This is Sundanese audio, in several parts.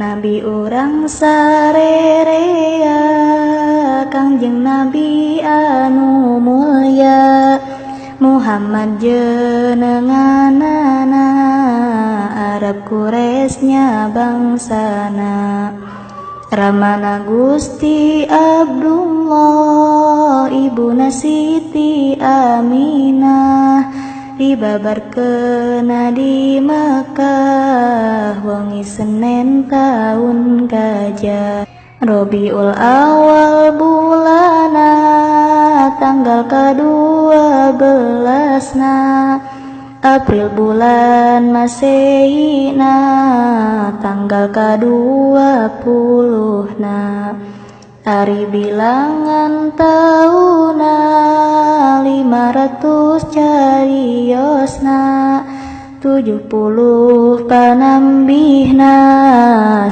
Nabi urang sarerea, Kangjeng Nabi anu mulya. Muhammad jenenganana, Arab Quraisy bangsana. Ramana Gusti Abdullah, ibuna Siti Aminah. Dibabarkeun di Makkah, wengi Senen taun gajah. Robiul Awal bulana, tanggal ka-12na. April bulan Masehina, tanggal ka-20na. Ari bilangan tauna, 500 cariosna. 70 panambihna,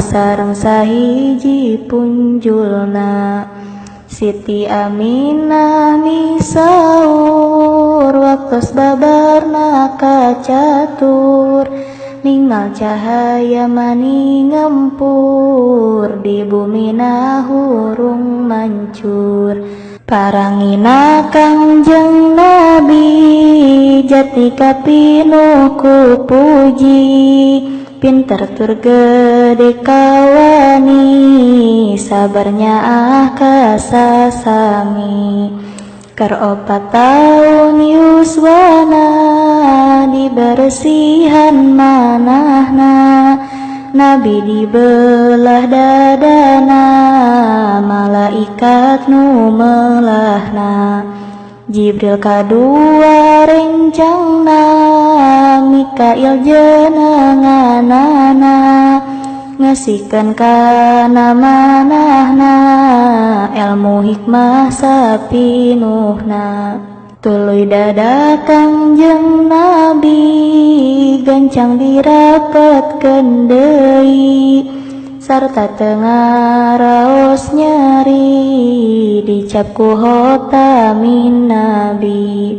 sareng sahiji punjulna. Siti Aminah misaur, waktos babarna kacatur. Ningal cahaya mani ngempur, di bumina hurung mancur. Parangina Kangjeng Nabi, jati kapinuh ku puji. Pinter tur gede kawani, sabarnya ah kasasami. Keur 4 taun yuswana, dibersihan manahna. Nabi dibelah dadana, malaikat nu melahna. Jibril kadua rencangna, Mikail jenenganana. Ngasihkeun kana manahna, ilmu hikmah sapinuhna. Tuluy dada Kangjeng Nabi, gancang dirapetkeun deui. Sarta teu ngaraos nyeri, dicap ku khotamin Nabi.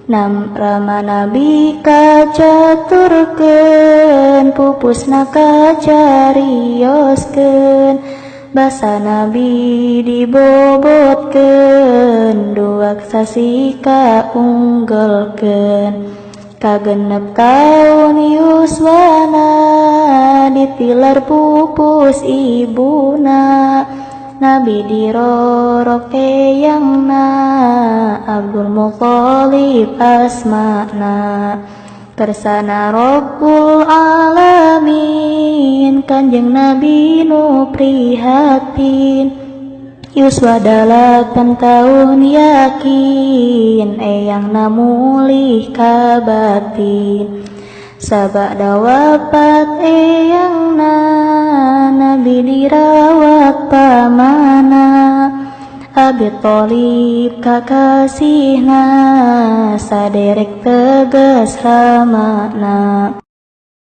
Nam rama Nabi kacaturkeun, pupusna kacarioskeun. Basa Nabi dibobotkeun, duak sasih kaunggelkeun. Kagenep taun yuswana, ditilar pupus ibuna. Nabi dirorok eyangna, Abdul Muthalib asmana. Kersana Rabbul Alamin, Kanjeng Nabi nu prihatin. Yuswa 8 tahun yakin, eyangna mulih kabatin. Sabada wafat eyangna, Nabi dirawat pamana. Abi Thalib kakasihna, saderek tegas ramana.